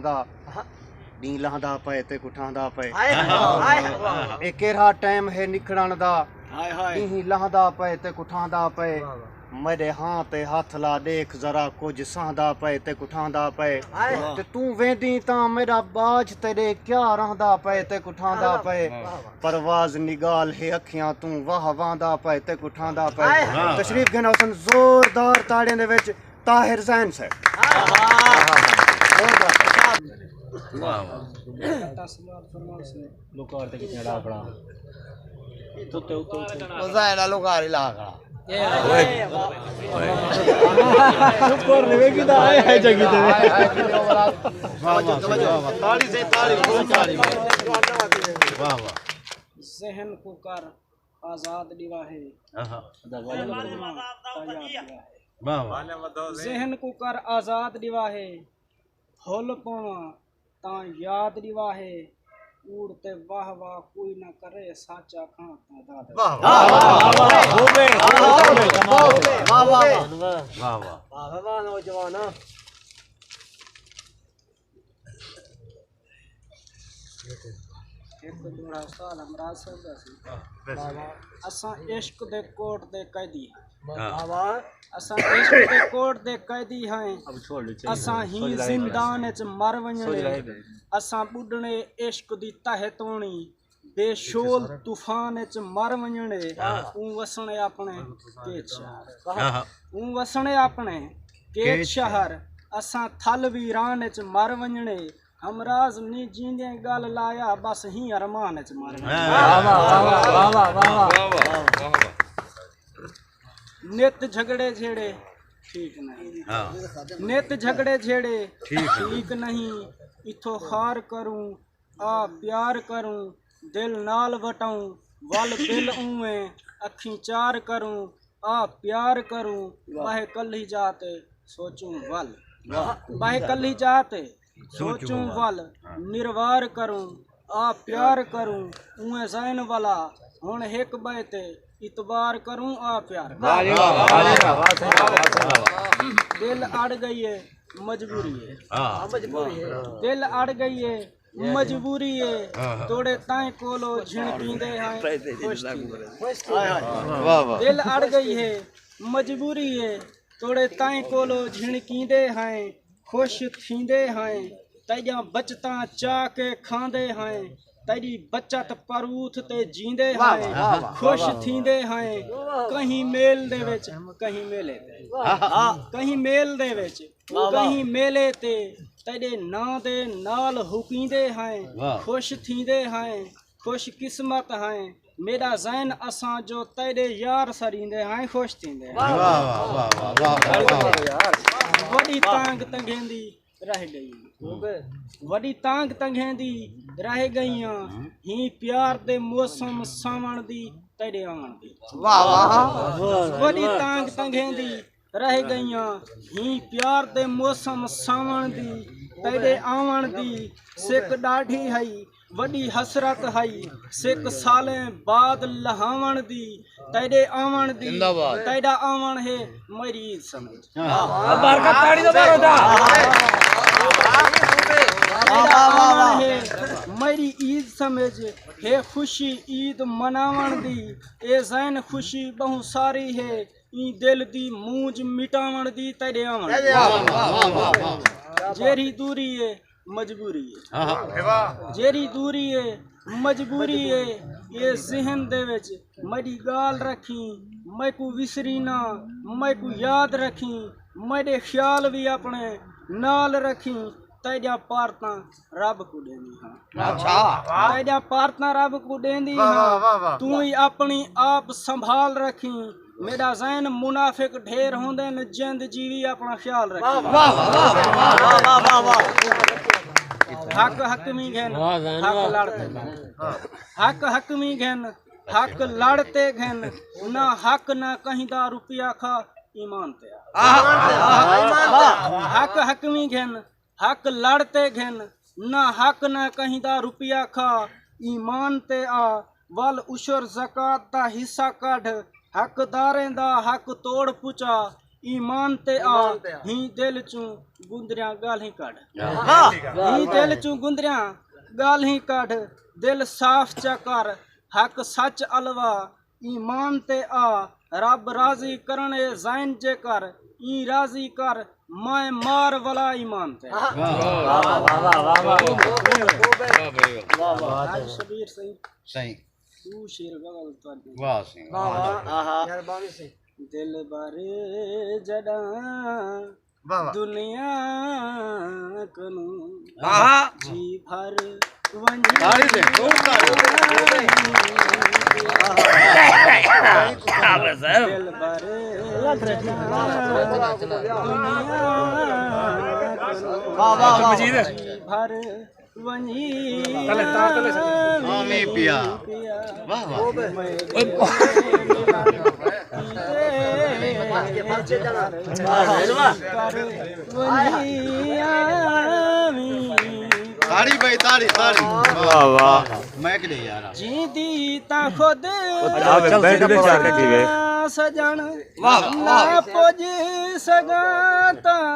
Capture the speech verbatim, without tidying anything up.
دا۔ ݙینہہ لہندا پئے تے کٹھاندا پئے۔ ہائے ہائے۔ اے کیرھا ٹائم ہے نکھڑݨ دا۔ ہائے ہائے۔ ݙینہہ لہندا پئے تے کٹھاندا پئے۔ واہ واہ۔ میݙے ہاں تے ہتھ لا ݙیکھ ذرا، کجھ سہندا پئے تے کٹھاندا پئے۔ ہائے۔ تے توں ویندیں تاں میݙا ٻاجھ تیݙے کیا رہندا پئے تے کٹھاندا پئے۔ واہ واہ۔ پرواز نگال ہے اکھیاں توں واہ واندا پئے تے کٹھاندا پئے۔ ہائے۔ تشریف گھن ہوسن زوردار تاڑیاں دے وچ۔ طاہر زین صاحب۔ واہ واہ۔ لوکار تے کتنے لا کھڑا۔ تے تے تے۔ او زین لوکار لا کھڑا۔ شکر نے کی دا ہے جگی تے۔ واہ واہ، واہ واہ۔ تاڑی سے تاڑی، تاڑی۔ واہ واہ۔ ذہن کو کر آزاد ݙیوا ہے۔ آہا۔ ذہن کو کر آزاد ݙیوا ہے۔ بھل پواں تاں یاد ݙیوا ہے۔ کوڑ تے واہ واہ کوئی نہ کرے، سچ آکھاں تاں داد۔ واہ واہ۔ واہ واہ۔ واہ واہ۔ واہ واہ نوجواناں۔ ہک جوڑا استاد ہمراہ صاحب دا سی۔ اساں عشق دے کوٹ دے قیدی ہاں۔ اساں عشق دے کوٹ دے قیدی ہیں۔ اساں ہی زندان اچ مر ونڄݨے۔ اساں ٻݙݨے عشق دی تہہ توݨی، بے شول طوفان اچ مر ونڄݨے۔ اوں وسݨے اپݨے کیچ شہر۔ اوں وسݨے اپݨے کیچ شہر۔ اساں تھل ویران اچ مر ونڄݨے۔ ہمراز نی جیندیں ڳل لایا، بس ہی ارمان اچ مر ونڄݨے۔ واہ واہ، واہ واہ، واہ واہ۔ نت جھڳڑے جھیڑے ٹھیک نہیں۔ نت جھڳڑے جھیڑے ٹھیک نہیں۔ اتھوں خار کروں، آ پیار کروں، دل نال وٹاؤں، ول بل اونویں اکھیں چار کروں، آ پیار کروں، ٻہہ کلھی جا تے سوچوں ول۔ ٻہہ کلھی جا تے سوچوں ول، نروار کروں، آ پیار کروں، اونویں زین ولا، ہݨ ہک ٻئے تے اعتبار کروں، آ پیار کروں۔ دل اڑ ڳئی ہے، مجبوری ہے۔ دل اڑ ڳئی ہے، مجبوری ہے۔ توڑے تائیں کولو جھنکیندے ہیں، خوش تھیندے ہیں۔ دل اڑ ڳئی ہے، مجبوری ہے۔ توڑے تائیں کولو جھنکیندے ہیں، خوش تھیندے ہیں۔ تیݙیاں بچتاں چا کے کھاندے ہیں۔ تیݙی بچت پروتھ تے جیندے ہیں، خوش تھیندے ہیں۔ کہیں میل دے وچ، کہیں میلے تے۔ کہیں میل دے وچ، کہیں میلے تے، تیݙے ناں دے نال ہکیندے ہیں، خوش تھیندے ہیں، خوش قسمت ہیں۔ میݙا زین اساں جو تیݙے یار سریندے ہیں، خوش تھیندے ہیں۔ وݙی تانگھ تنگھیندی رہ ڳئی۔ وݙی تانگھ تنگھیندی رہ ڳئیاں۔ ہیں پیار دے موسم ساوݨ دی تیݙے آوݨ دی۔ وݙی تانگھ تنگھیندی رہ ڳئیاں۔ ہیں پیار دے موسم ساوݨ دی تیݙے آوݨ دی۔ سک ݙاڈھی ہئی، وݙی حسرت ہئی، سک سالیں بعد لہاوݨ دی، تیݙے آوݨ دی۔ تیݙا آوݨ ہے میݙی عید سمجھ۔ برکت تاڑی دے مارو دا۔ تیݙا آوݨ ہے میݙی عید سمجھ، ہے خوشی عید مناوݨ دی۔ اے زین خوشی ٻہوں ساری ہے، ایں دل دی مونجھ مٹاوݨ دی تیݙے آوݨ دی۔ جیڑھی دوری ہے مجبوری ہے۔ جیڑھی دوری ہے مجبوری ہے۔ اے ذہن دے وچ میݙی ڳالھ رکھیں، میکوں وسری نہ، میکوں یاد رکھیں، میݙے خیال وی اپݨے نال رکھیں۔ تیݙیاں پارتاں رب کوں ݙیندی ہاں۔ تیݙیاں پارتاں رب کوں ݙیندی ہاں۔ توں ہی اپݨی آپ سنبھال رکھیں۔ میݙا زین منافق ڈھیر ہوندن، جیند جیوی اپݨا خیال رکھیں۔ حق حقمی گھن، حق لڑ تے گھن۔ حق حقمی گھن، حق لڑ تے گھن۔ نہ حق نہ کہیں دا روپیہ کھا، ایمان تے آ۔ حق حقمی گھن، حق لڑ تے گھن۔ نہ حق نہ کہیں دا روپیہ کھا، ایمان تے آ۔ ول عشر زکوٰۃ دا حصہ کڈھ، حقداریں دا حق توڑ پچا۔ ایمان تے آ، ہی دل چوں گندریاں ڳالھیں کڈھ۔ ہی دل چوں گندریاں ڳالھیں کڈھ، دل صاف چا کر، حق سچ الوا۔ ایمان تے آ، رب راضی کرݨ اے زین جے کر، ایں راضی کر، میں مار ولا ایمان تے۔ حاج شبیر سئیں، سائیں۔ ݙو شعر غزل تہاݙے۔ واہ سائیں، واہ۔ دل بر جݙاں دنیا کنوں جی بھر ونڄی، تاڑی دے، خوب تاڑی۔ دل بر جݙاں دنیا کنوں جی بھر ونڄی آویں پیا۔ واہ واہ۔ تاڑی بھائی، تاڑی، تاڑی۔ واہ واہ۔ میک ݙے یار۔ جیندی تاں خود چل سڄݨ، واہ واہ۔ نہ پڄ سڳاں تاں